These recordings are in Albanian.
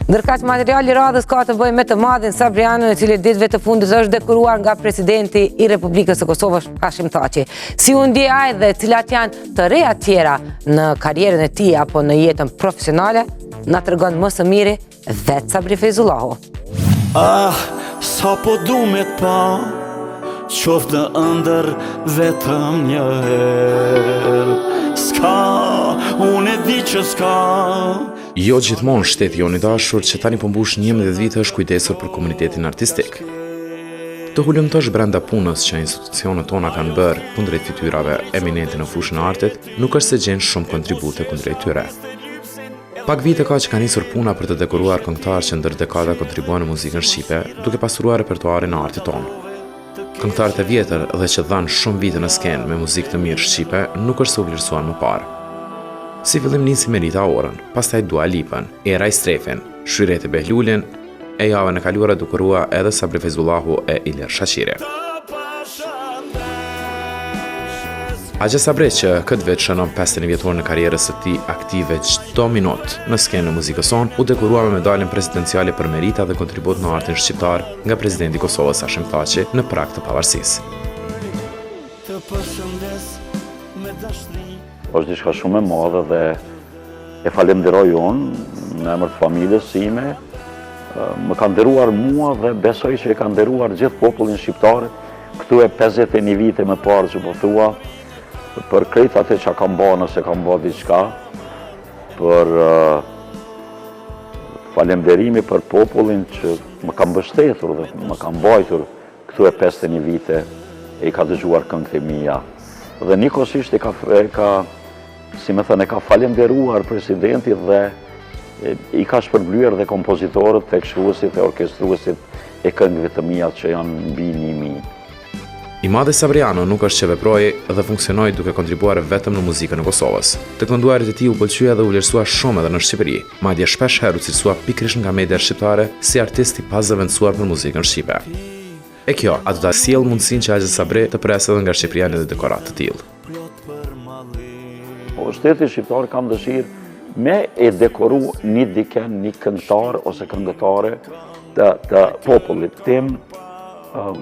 Ndërkaq materiali i radhës ka të bëjë me të madhin Sabrianon, i cili ditëve të fundit është dekoruar nga presidenti i Republikës së Kosovës, Hashim Thaçi. Si u ndje ai dhe cilat janë të reja tjera në karrierën e tij apo në jetën profesionale, na tregon më së miri Vetë Sabri Fejzullahu. Ah, sa po du me t'pa Qoftë në ëndërr vetëm një herë S'ka, unë e di që s'ka Jo gjithmonë shteti jonë i dashur që tani po mbush 11 vite është kujdesur për komunitetin artistik. Të hulumtosh brenda punës që institucionet tona kanë bërë kundrejt fytyrave eminente në fushën e artit, nuk është se gjen shumë kontribute kundrejt tyre. Pak vite ka që ka nisur puna për të dekoruar këngëtarë që ndër dekada kontribuan në muzikën shqipe, duke pasuruar repertuarin e artit tonë. Këngëtarët e vjetër dhe që dhanë shumë vite në skenë me muzikë të mirë shqipe, nuk është se u vlerësuan më parë. Si fillim nisi me Rita Orën, pastaj Dua Lipën, Era Istrefin, Shyrete Behlulin, e javën e kaluar u dekorua edhe Sabri Fejzullahu e Ilir Shaqiri. Axha Sabri që këtë vit shënon 51 vjetorin e karrierës së tij aktive çdo minutë në skenën e muzikës sonë, u dekorua me medaljen presidenciale për merita dhe kontribut në artin shqiptar nga presidenti i Kosovës Hashim Thaçi në prag të pavarësisë. Është diçka shumë e madhe dhe e falenderoj unë në emër të familjes sime. Më ka nderuar mua dhe besoj që e ka nderuar gjithë popullin shqiptar këtu e 51 vite më parë që po thua për krejt atë që kam ba nëse kam ba diçka për falenderimi për popullin që më ka mbështetur dhe më ka mbajtur Këtu e 51 vite e i ka dëgjuar këngët e mia. Dhe njëkohësisht e ka, e ka si me thënë, e ka falenderuar presidenti dhe i ka shpërblyer dhe kompozitorët, tekstuesit e orkestruesit e këngëve të mia që janë mbi 1000. I madhi Sabriano nuk është që veproi dhe funksionoi duke kontribuar vetëm në muzikën e Kosovës. Të kënduarit e tij u pëlqye dhe u vlerësua shumë edhe në Shqipëri. Madje shpesh herë u cilësua pikërisht nga media shqiptare si artist i pazëvendësuar për muzikën shqipe. E kjo, a do ta sjellë mundësinë që Axha Sabri të presë edhe nga Shqipëria një dekoratë të tillë? Po shteti shqiptar kam dëshirë me e dekoru një diken, një këngëtar ose këngëtare të, të popullit tim um,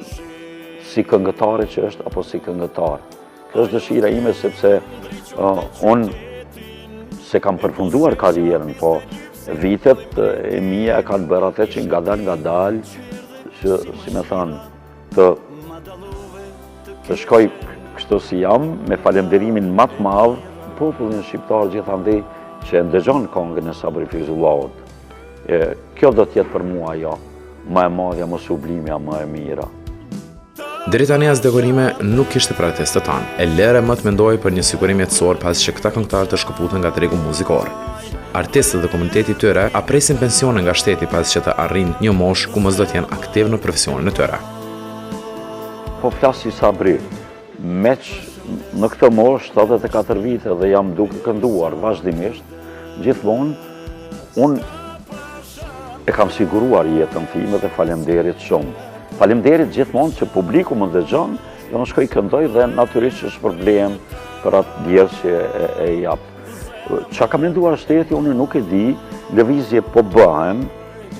si këngëtare që është apo si këngëtar. Kjo është dëshira ime sepse uh, unë s'e kam përfunduar karrierën, po vitet e mia e kanë bërë atë që ngadal ngadal, që si me thanë, të, të shkoj kështu si jam, me falenderimin ma të madh, popullin shqiptar gjithandej që e ndëgjon kongën e Sabri Fejzullahut. E, kjo do të jetë për mua ajo, më e madhja, më sublimja, më e mira. Deri tani as dekorime nuk kishte për artistët tanë, e lëre më të mendohej për një sigurim jetësor pasi që këta këngëtarë të shkëputen nga tregu muzikor. Artistët dhe komuniteti i tyre a presin pensione nga shteti pasi që të arrijnë një moshë ku më s'do të jenë aktiv në profesionin e tyre. Po flas si Sabri, meqë në këtë moshë 74 vite dhe jam duke kënduar vazhdimisht, gjithmonë unë e kam siguruar jetën time dhe faleminderit shumë. Faleminderit gjithmonë që publiku më dëgjon dhe unë shkoj këndoj dhe natyrisht që shpërblehem për atë djersë që e, e jap. Ça ka menduar shteti, unë nuk e di, lëvizje po bëhen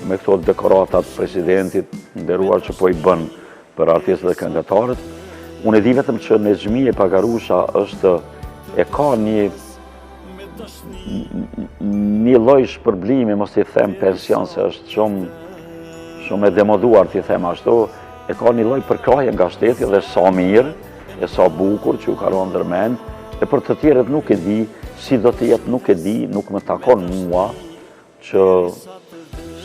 me këto dekoratat presidentit nderuar që po i bën për artistët dhe këngëtarët. Unë e di vetëm që Nexhmije Pagarusha është e ka një një lloj shpërblimi, mos t'i them pension, se është shumë, shumë e demoduar t'i them ashtu, e ka një lloj përkrahje nga shteti dhe sa mirë, e sa bukur që u ka rënë ndërmend, e për të tjerët nuk e di, si do të jetë nuk e di, nuk më takon mua, që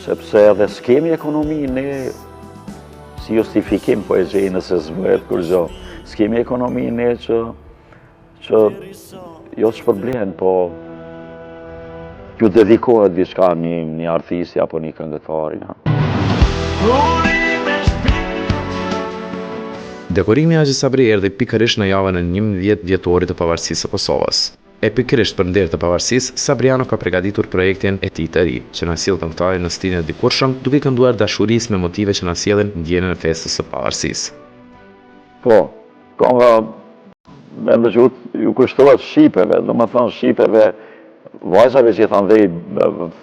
sepse edhe s'kemi ekonomi ne si justifikim po e gjej nëse s'bëhet kurgjo, s'kemi ekonomi ne që Që jo të shpërblehen, po t'ju dedikohet diçka një, një artisti apo një këngëtari. Ja. Dekorimi i Axhë Sabri erdhi pikërisht në javën e 11 vjetorit të Pavarësisë së Kosovës. E pikërisht për nder të Pavarësisë, Sabriano ka pregaditur projektin e tij të ri, që na sjell këngëtarin në stilin e dikurshëm, duke i kënduar dashurisë me motive që na sjellin ndjenjën e festës së Pavarësisë. Po, Konga me ndëgju ju kushtohet shqipeve, domethënë shqipeve. vajzave gjithandej,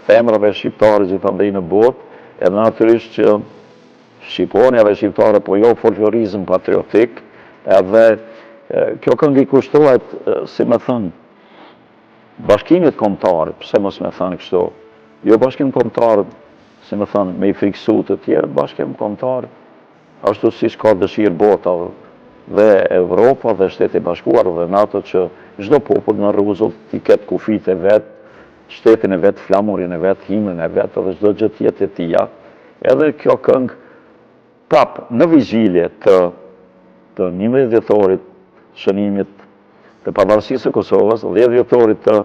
femrave shqiptare gjithandej në botë, edhe natyrisht që shqiponjave shqiptare, po jo folklorizëm patriotik, edhe kjo këngë i kushtohet, si me thënë, bashkimit kombëtar, pse mos me thënë kështu, jo bashkim kombëtar, si me thënë, me i frikësu të tjerë, bashkim kombëtar, Ashtu siç ka dëshirë bota dhe Evropa dhe Shtetet e Bashkuara dhe NATO që çdo popull në rruzull t'i ketë kufijtë e vet, shtetin e vet, flamurin e vet, himnin e vet dhe çdo gjë të jetë e tija. Edhe kjo këngë prap në vigjilje të të 11 dhjetorit shënimit të pavarësisë së Kosovës, 10 dhjetorit të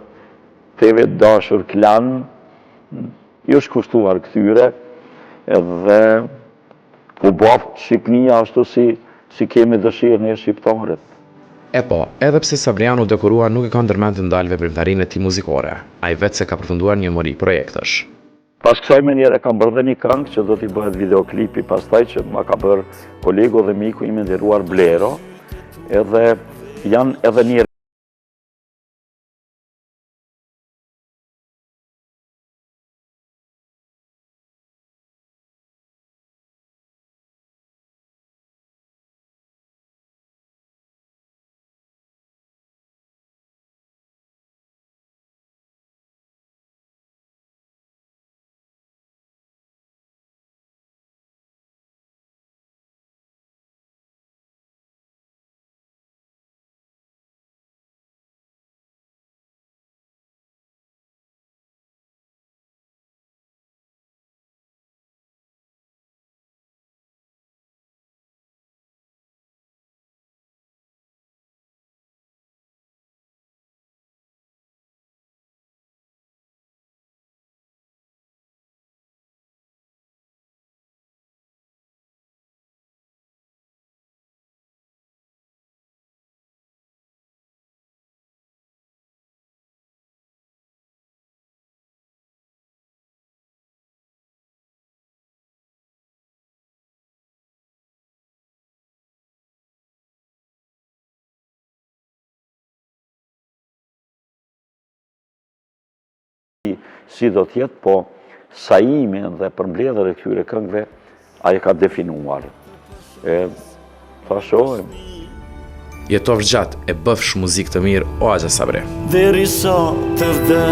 TV dashur Klan, i është kushtuar këtyre edhe U baftë Shqipnia ashtu si si kemi dëshirë ne shqiptarët. E po, edhe pse Sabrian u dekorua nuk e ka ndërmend të ndalë veprimtarinë e tij muzikore. Ai veçse ka përfunduar një mori projektesh. Pas kësaj menjëherë kam bërë dhe një këngë që do t'i bëhet videoklipi pastaj që ma ka bërë kolegu dhe miku im i nderuar Blero, edhe janë edhe një si do të jetë, po sajimin dhe përmbledhjen e këtyre këngëve ai e ka definuar. E ta shohim. Jetofsh gjatë e bëfsh muzikë të mirë o Axha Sabri. Derisa të vdes.